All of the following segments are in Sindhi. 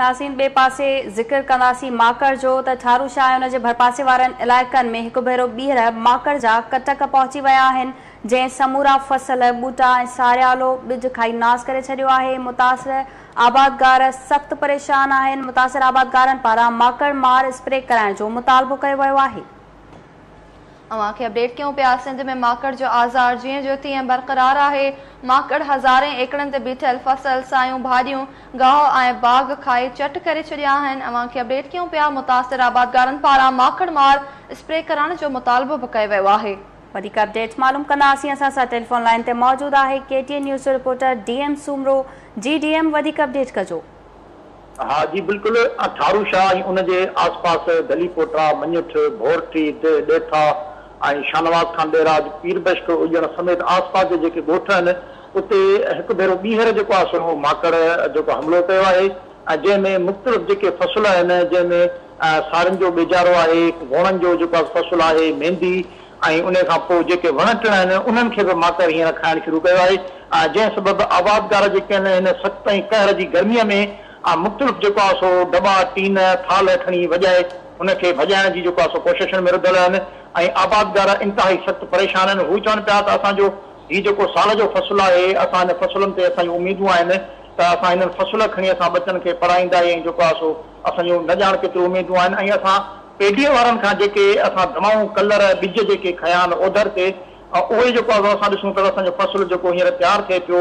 ناظرين ٻئي پاسي ذڪر ڪنداسين ماڪڙ جو ته ٺارو شاهه ۽ ان جي ڀرپاسي وارن علائقن ۾ هڪ ڀيرو ٻيهر ماڪڙ جا ڪٽڪ پهچي ويا آهن جنهن سمورا فصل، ٻوٽا ۽ ساريالو ٻج کائي ناس ڪري ڇڏيو آهي، متاثر آبادگار سخت پريشان آهن، متاثر آبادگارن پاران ماڪڙ مار اسپري ڪرائڻ جو مطالبو ڪيو ويو آهي. اوهان کي اپڊيٽ ڪيون پيا سنڌ ۾ ماڪڙ جو آزار جيئن جو تيئن برقرار آهي، ماڪڙ هزارين ايڪڙن تي بيٺل فصل، سايون ڀاڄيون، گاهه ۽ باغ کائي چٽ ڪري ڇڏيا آهن، اوهان کي اپڊيٽ ڪيون پيا متاثر آبادگارن پاران ماڪڙ مار اسپري ڪرائڻ جو مطالبو به ڪيو ويو آهي. وڌيڪ اپڊيٽس معلوم ڪنداسين اسان سان ٽيليفون لائين تي موجود آهي ڪي ٽي اين نيوز جو رپورٽر ڊي ايم سومرو جي ڊي ايم وڌيڪ اپڊيٽ ڪجو. ها جي بلڪل ٺارو شاهه ۽ ان جي آس پاس دلي پوٽا، مڃٺ، ڀورٽي، ڏيٿا ۽ شاهنواز خان ڏيراج، پير بشڪ اڄڻ سميت آس پاس جا جيڪي ڳوٺ آهن اتي هڪ ڀيرو ٻيهر جيڪو آهي سو ماڪڙ جيڪو حملو ڪيو آهي ۽ جنهن ۾ مختلف جيڪي فصل آهن جنهن ۾ سارين جو ٻيجارو آهي، ووڻن جو جيڪو آهي فصل آهي، ميندي ۽ انهي کان پوء جيڪي وڻ ٽڻ آهن انهن کي به ماڪڙ هينئر کائڻ شروع ڪيو آهي جنهن سبب آبادگار جيڪي آهن هن سخت ۽ قهر جي گرميء ۾ مختلف جيڪو آهي سو دٻا، ٽين، ٿالهه کڻي وڄائي ان کي ڀڄائڻ جي جيڪو آهي سو ڪوششن ۾ رڌل آهن ۽ آبادگار انتهائي سخت پريشان آهن هو چون پيا ته اسان جو هي جيڪو سال جو فصل آهي اسان هن فصلن تي اسان جون اميدون آهن ته اسان هنن فصل کڻي اسان ٻچن کي پڙهائيندا ۽ جيڪو آهي سو اسان جون نه ڄاڻ ڪيتريون اميدون آهن ۽ اسان پيڊيء وارن کان جيڪي اسان دوائون، ڪلر، ٻج جيڪي کنيا آهن اوڌر تي، اهي جيڪو آهي سو اسان ڏسون ٿا ته اسان جو فصل جيڪو هينئر تيار ٿئي پيو،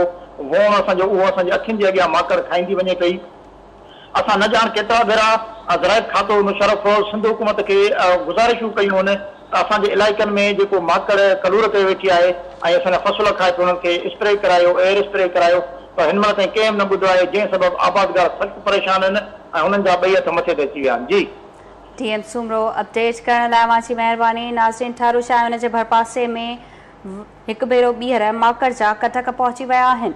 ووڻ اسان جو اهو اسان جي اکين جي اڳيان ماڪڙ کائيندي وڃي پئي. اسان نه ڄاڻ ڪيترا ڀيرا زراعت کاتو نوشهروفيروز سنڌ حڪومت کي گذارشون ڪيون هن ته اسان جي علائقن ۾ جيڪو ماڪڙ ڪلور ڪيو ويٺي آهي ۽ اسان جا فصل کائي پيو انهن کي اسپري ڪرايو، ايئر اسپري ڪرايو پر هن مهل تائين ڪنهن به نه ٻڌو آهي جنهن سبب آبادگار سخت پريشان آهن ۽ هنن جا ٻئي هٿ مٿي تي اچي ويا آهن. جي. ڊي ايم سومرو اپڊيٽ ڪرڻ لاء اوهان جي مهرباني ناظرين ٺارو شاهه ۽ ان جي ڀرپاسي ۾ هڪ ڀيرو ٻيهر ماڪڙ جا ڪٽڪ پهچي ويا آهن.